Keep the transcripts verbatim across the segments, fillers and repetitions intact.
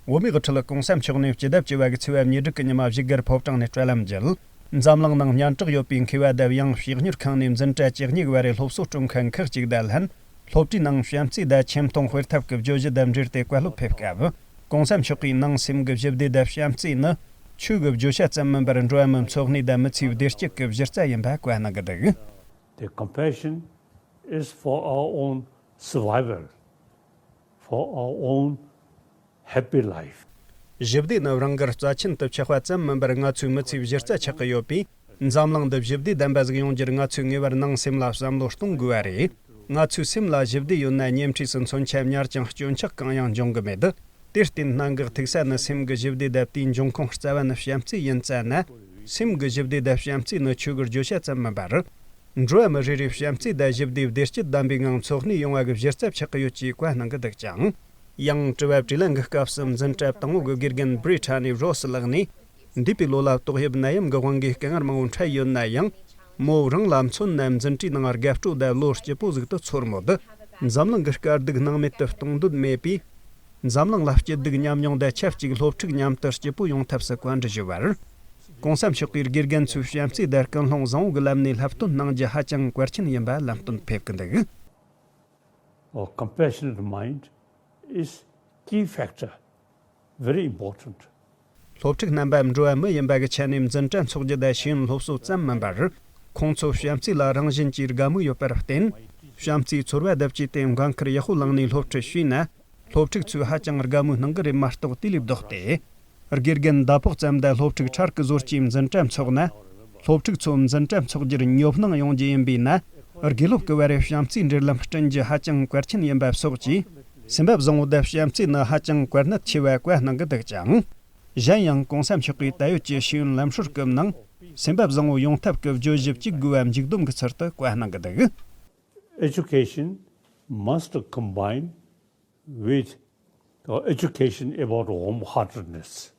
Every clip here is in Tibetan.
བོད་མིའི་དབུ་ཁྲིད་གོང་ས་མཆོག་ནས་སྤྱི་ཟླ་བཅུ་པ་གི་ཚེས་པ་ཉེར་དྲུག་གི་ཉི་མ་བཞུགས་སྒར་ཕོ་བྲང་ནས་སྤྲོ་ལམ་བརྒྱུད། འཛམ་གླིང་ནང་སྙན་གྲགས་ཡོད་པའི་མཁས་པ་དང་ཡང་གཤེགས་མྱུར་ཁང་ནས་འཛིན་གྲྭ་བཅུ་གཉིས་བར་རེ་སློབ་གསོ་སྤྲོད་མཁན་ཁག་ཅིག་དང་ལྷན། སློབ་གྲྭའི་ནང་བྱམས་བརྩེ་དང་ཆེ་མཐོང་སྤེལ་ཐབས་ཀྱི་བརྗོད་གཞི་དང་འབྲེལ་ཏེ་བཀའ་སློབ་ཕེབས་སྐབས། གོང་ས་མཆོག་གིས་ནང་སེམས་ཀྱི་ཞི་བདེ་དང་བྱམས་བརྩེ་ནི་ཆོས་ཀྱི་བརྗོད་བྱ་ཙམ་མིན་པར་འགྲོ་བ་མིའི་འཚོ་གནས་དང་མི་ཚེའི་བདེ་སྐྱིད་ཀྱི་གཞི་རྩ་ཡིན་པ་བཀའ་གནང་གི་འདུག། The compassion is for our own survival, for our own happy life. ཞི་བདེ་ནི་རང་དགར་རྩ་ཆེན་དུ་ཆགས་པ་ཙམ་མིན་པར་ང་ཚོའི་མི་ཚེའི་གཞི་རྩ་ཆགས་ཀྱི་ཡོད་པས། འཛམ་གླིང་འདི་ཞི་བདེ་ལྡན་པ་ཞིག་ཡོང་རྒྱུར་ང་ཚོས་ངེས་པར་ནང་སེམས་ལ་བསམ་བློ་གཏོང་དགོས་པ་རེད། ང་ཚོའི་སེམས་ལ་ཞི་བདེ་ཡོད་ན་ཉེ་འཁྲིས་སུ་མཚོན་ཆ་ཉར་ཅིང་སྐྱོན་ཆག་གང་ཡང་འབྱུང་གི་མེད། དེར་བརྟེན་གནད་འགག་ཐུག་ས་ནི་སེམས་ཀྱི་ཞི་བདེ་དང་དེའི་འབྱུང་ཁུངས་རྩ་བ་ནི་བྱམས་བརྩེ་ཡིན་ཙང་ན། སེམས་ཀྱི་ཞི་བདེ་དང་བྱམས་བརྩེ་ནི་ཆོས་ཀྱི་བརྗོད་བྱ་ཙམ་མིན་པར། འགྲོ་བ་མི་རེ་རེའི་བྱམས་བརྩེ་དང་ཞི་བདེ་བདེ་སྐྱིད་ལྡན་པའི་ངང་འཚོ་གནས་ཡོང་བ་གི་གཞི་རྩ་ཆགས་ཀྱི་ཡོད་ཅེས་བཀའ་གནང་གི་འདུག་ཅིང་། ཡང་དྲི་བ་དྲིས་ལན་གྱི་སྐབས་སུ་འཛིན་གྲྭ་དང་པོ་གི་དགེ་རྒན་Brittany Ross ལགས་ནས། འདས་པའི་ལོ་ལ་ཏོག་དབྱིབས་ནད་ཡམས་ཀྱི་དབང་གིས་དཀའ་ངལ་མང་པོ་འཕྲད་ཡོད་ན་ཡང་། མོ་རང་ལ་མཚོན་ན་འཛིན་གྲྭའི་ནང་དགའ་སྤྲོ་དང་བློ་སྐྱིད་པོ་ཟིག་ཏུ་ཚོར་མོད། འཛམ་གླིང་གི་དཀའ་སྡུག་སྣང་མེད་དུ་གཏོང་འདོད་མེད་པས། འཛམ་གླིང་ལ་སྐྱིད་སྡུག་མཉམ་མྱོང་དང་ཆབས་ཅིག་སློབ་ཕྲུག་མཉམ་དུ་སྐྱིད་པོ་ཡོང་ཐབས་སུ་བཀའ་འདྲི་ཞུས་པར། གོང་ས་མཆོག་གིས་དགེ་རྒན་ཚོས་བྱམས་བརྩེ་དང་ཀུན་སློང་བཟང་བོ་གི་ལམ་ནས་སློབ་སྟོན་གནང་རྒྱུ་ཧ་ཅང་གལ་ཆེན་ཡིན་པ་ལམ་སྟོན་ཕེབས་ཀྱི་འདུག། A compassionate mind is key factor, very important. སློབ་ཕྲུག་རྣམ་པ་འགྲོ་བ་མི་ཡིན་པ་གི་ཆ་ནས་འཛིན་གྲྭ་འཚོགས་རྒྱུ་དང་ཤེས་ཡོན་སློབ་གསོ་ཙམ་མིན་པར། ཁོང་ཚོ་བྱམས་བརྩེ་ལ་རང་བཞིན་གྱིས་དགའ་མོས་ཡོད་པར་བརྟེན། བྱམས་བརྩེའི་ཚོར་བ་དང་བཅས་ཏེ་འགན་ཁུར་ཡག་པོ་བླངས་ནས་སློབ་ཁྲིད་བྱས་ན། སློབ་ཕྲུག་ཚོས་ཧ་ཅང་དགའ་མོས་གནང་གི་རེད་མ་གཏོགས་དེ་ལས་ལྡོག་སྟེ། དགེ་རྒན་ཟླ་ཕོགས་ཙམ་དང་སློབ་ཕྲུག་ཕྲུ་གུ་ཟོར་གྱིས་འཛིན་གྲྭ་འཚོགས་ན། སློབ་ཕྲུག་ཚོ་འཛིན་གྲྭ་འཚོགས་རྒྱུར་ཉོབ་སྣང་ཡོང་རྒྱུ་ཡིན་པས་ན། དགེ་སློབ་ཀྱི་བར་བྱམས་བརྩེའི་འབྲེལ་ལམ་བསྐྲུན་རྒྱུ་ཧ་ཅང་གལ་ཆེན་ཡིན་པ་སོགས་ཀྱིས། སེམས་པ་བཟང་བོ་དང་བྱམས་བརྩེ་ནི་ཧ་ཅང་གལ་གནད་ཆེ་བ་བཀའ་གནང་གི་འདུག་ཅིང་། གཞན་ཡང་གོང་ས་མཆོག་གིས་ད་ཡོད་ཀྱི་ཤེས་ཡོན་ལམ་སྲོལ་སྐབས་ནང་སེམས་པ་བཟང་བོ་ཡོང་ཐབས་ཀྱི་བརྗོད་གཞི་གཅིག་དགོས་པ་མཇུག་བསྡོམས་ཀྱི་ཚུལ་དུ་བཀའ་གནང་གི་འདུག། Education must combine with, uh, education about warm heartedness.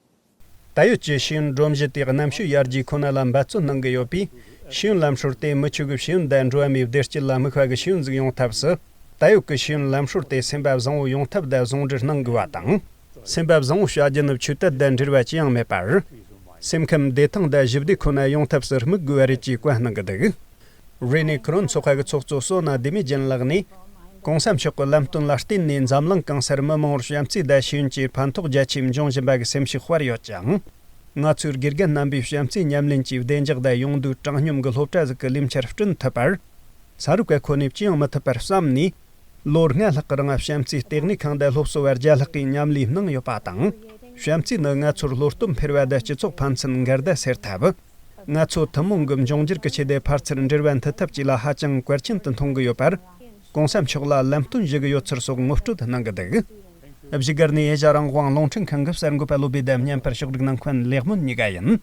ད་ཡོད་ཀྱི་ཤེས་ཡོན་སྒྲོམ་གཞི་དེ་རྣམ་དཔྱོད་ཡར་རྒྱས་ཁོ་ན་ལ་འབད་བརྩོན་གནང་གི་ཡོད་པས། ཤེས་ཡོན་ལམ་སྲོལ་དེ་མི་ཆོས་ཀྱི་ཤེས་ཡོན་དང་འགྲོ་བ་མིའི་བདེ་སྐྱིད་ལ་དམིགས་པ་གི་ཤེས་ཡོན་ཟིག་ཡོང་ཐབས་སུ། ད་ཡོད་ཀྱི་ཤེས་ཡོན་ལམ་སྲོལ་དེ་སེམས་པ་བཟང་བོ་ཡོང་ཐབས་དང་ཟུང་འབྲེལ་གནང་དགོས་པ་དང་། སེམས་པ་བཟང་བོ་བྱ་རྒྱུ་ནི་ཆོས་དད་དང་འབྲེལ་བ་ཅི་ཡང་མེད་པར། སེམས་ཁམས་བདེ་ཐང་དང་ཞི་བདེ་ཁོ་ན་ཡོང་ཐབས་སུ་དམིགས་དགོས་པ་རེད་ཅེས་བཀའ་གནང་གི་འདུག། རེ་ནི་ཁུ་རོན་ཚོགས་པ་གི་ཚོགས་གཙོ་སོ་ན་དེ་མི་ཅན་ལགས་ནས། གོང་ས་མཆོག་གི་ལམ་སྟོན་ལ་བརྟེན་ནས་འཛམ་གླིང་གང་སར་མི་མང་བོར་བྱམས་བརྩེ་དང་ཤེས་ཡོན་གྱི་ཕན་ཐོགས་རྒྱ་ཆེ་འབྱུང་བཞིན་པ་གི་སེམས་ཤུགས་སྤར་ཡོད་ཅིང་། ང་ཚོའི་དགེ་རྒན་རྣམ་པས་བྱམས་བརྩེ་ཉམས་ལེན་གྱི་བདེ་འཇགས་དང་ཡོང་སྡུག་དྲང་སྙོམས་ཀྱི་སློབ་གྲྭ་ཟིག་གི་ལས་འཆར་བསྐྲུན་ཐུབ་པར། ས་རུབ་ཀ་ཁོ་ནས་ཅི་ཡང་མི་ཐུབ་པར་བསམ་ནས། ལོ་ལྔ་ལྷག་གི་རིང་བྱམས་བརྩེའི་ལྟེ་གནས་ཁང་དང་སློབ་གསོ་བ་བརྒྱ་ལྷག་གིས་མཉམ་ལས་གནང་ཡོད་པ་དང་། བྱམས་བརྩེ་ནི་ང་ཚོར་བློ་སྟོབས་འཕེལ་བ་དང་སྤྱི་ཚོགས་ཕན་ཚུན་འགལ་ཟླ་སེལ་ཐབས། ང་ཚོ་ཐུན་མོང་གི་འབྱུང་འགྱུར་གྱི་ཆེད་དུ་ཕར་ཚུར་འབྲེལ་བ་མཐུད་ཐབས་བཅས་ལ་ཧ་ཅང་གལ་ཆེན་དུ་མཐོང་གི་ཡོད་པར། གོང་ས་མཆོག་ལ་ལམ་སྟོན་ཞུ་གི་ཡོད་ཚུལ་སོགས་ངོ་སྤྲོད་གནང་གི་འདུག། བཞུགས་སྒར་ནས་ཨེ་ཤ་རང་དབང་རླུང་འཕྲིན་ཁང་གི་གསར་འགོད་པ་བློ་བྷེ་དང་བརྙན་པར་ཕྱོགས་སྒྲིག་གནང་མཁན་ལེགས་སྨོན་གཉིས་ཀ་ཡིན།